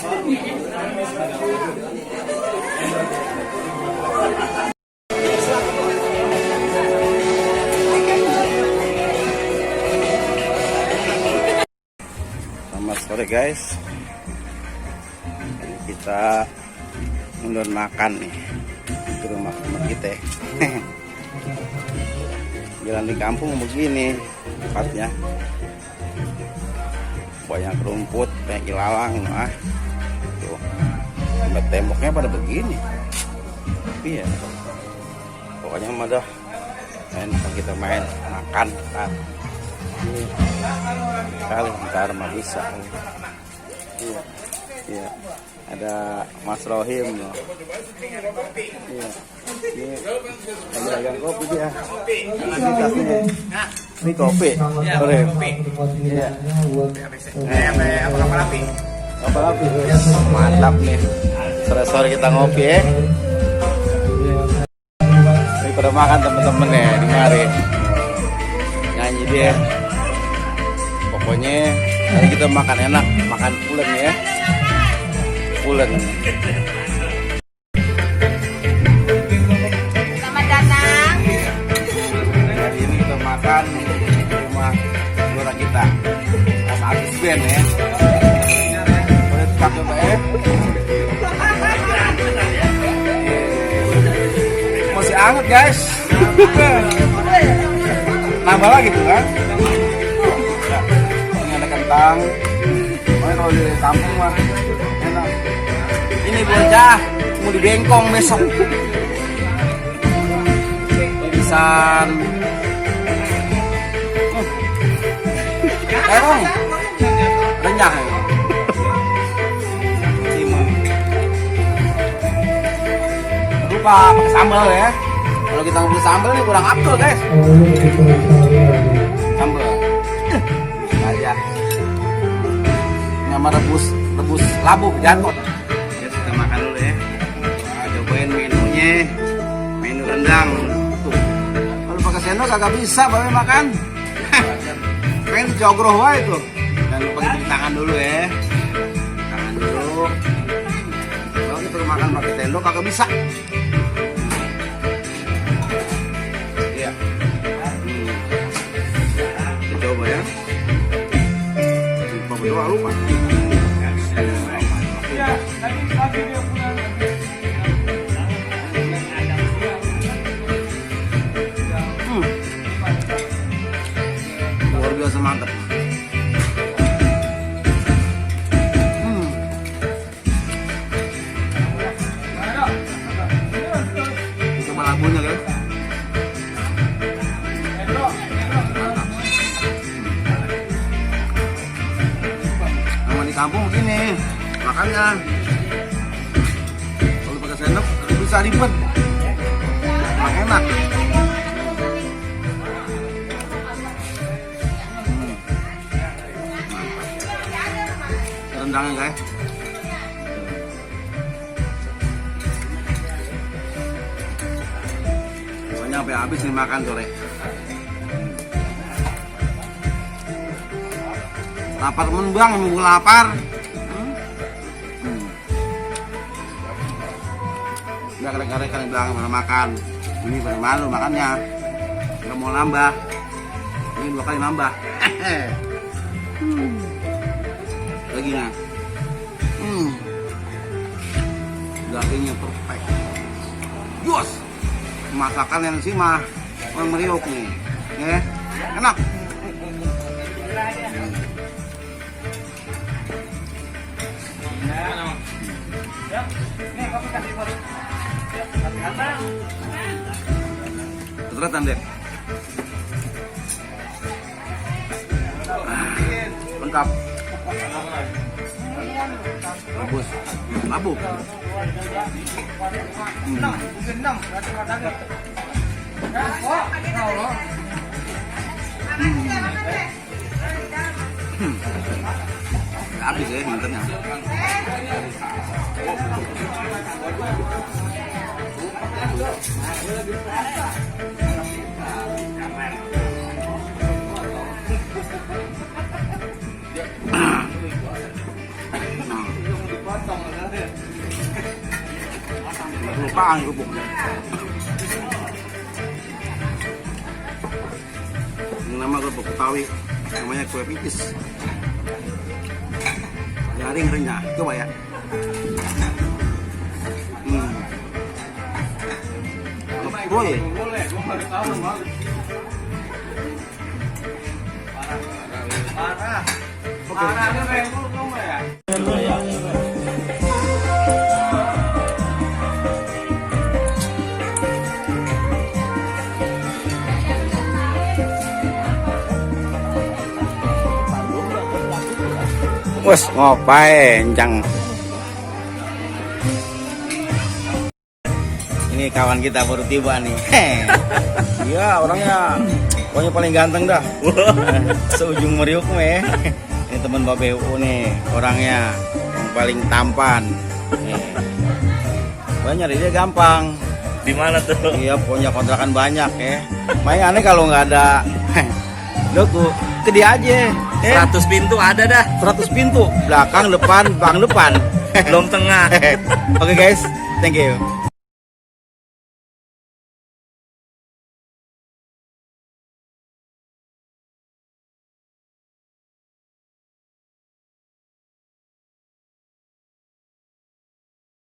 Selamat sore guys, kita mundur makan nih di rumah kita. Jalan di kampung begini tempatnya, banyak rumput, banyak ilalang. Nah, tuh temboknya pada begini. Iya, pokoknya mah dah enak kita main makan. Kali ntar mah bisa. Iya, iya. Ada Mas Rohim. Iya. Ini dagang kopi dia. Ini kopi. Rohim. Iya. Apa api? Apa api? Mantap nih. Sore-sore kita ngopi ya. Ini pada makan temen-temen ya di mari. Nyanyi dia. Pokoknya hari kita makan enak, makan pulen ya. Pulen. Selamat datang. Hari ini kita makan di rumah saudara kita, Mas Agus Ben ya. Boleh tetap coba ya. Masih hangat guys. Nambah lagi tuh kan. Ini ada kentang. Kalau di kampung mah enak. Ini bocah mau dibengkong besok. Pisang. Terong. Renyah. Timun. Lupa pakai sambal ya. Kalau kita ngambil sambal ini kurang afdol guys. Sambal. Aja. Nama rebus labu jatuh. Ya kita makan dulu ya. Nah, cobain menunya. Menu rendang. Tuh. Kalau pakai sendok kagak bisa bawa makan. Pengen dicogroh wae tuh. Jangan lupa cuci tangan dulu ya. Tangan dulu. Kalau kita makan pakai sendok kagak bisa. Iya. Kita coba ya. Berdoa lupa. Luar biasa mantap. Coba labunya guys. Di kampung begini makannya, kalau pakai sendok bisa ribet, enak. Rendangnya guys, pokoknya sampai habis nih makan sore. Lapar temen bang, mau lapar. Udah karek-karek kan bilang pada makan. Ini pada malu makannya. Nggak mau nambah. Ini 2 kali nambah. Lagi nih. Dagingnya perfect. Jos. Masakan yang sih mah orang meriuk nih. Ya, enak. Keteratan deh. Lengkap. Rebus labu. Habis ya mantannya. jutaan kerupuknya. Ini nama kerupuk Betawi, namanya kue pipis. Garing renyah, coba ya. Boy. Parah. Wes ngopain encang. Ini kawan kita baru tiba nih. Iya, orangnya pokoknya paling ganteng dah. Seujung Meriuk meh. Ini teman Babe UU nih, orangnya yang paling tampan. Nih. Pokoknya nyari dia gampang. Di mana tuh? Iya, punya kontrakan banyak ya. Main aneh kalau nggak ada. Lo tuh ke dia aja. 100 pintu ada dah. 100 pintu, belakang, depan, belakang, depan. Belum tengah. Oke guys, thank you.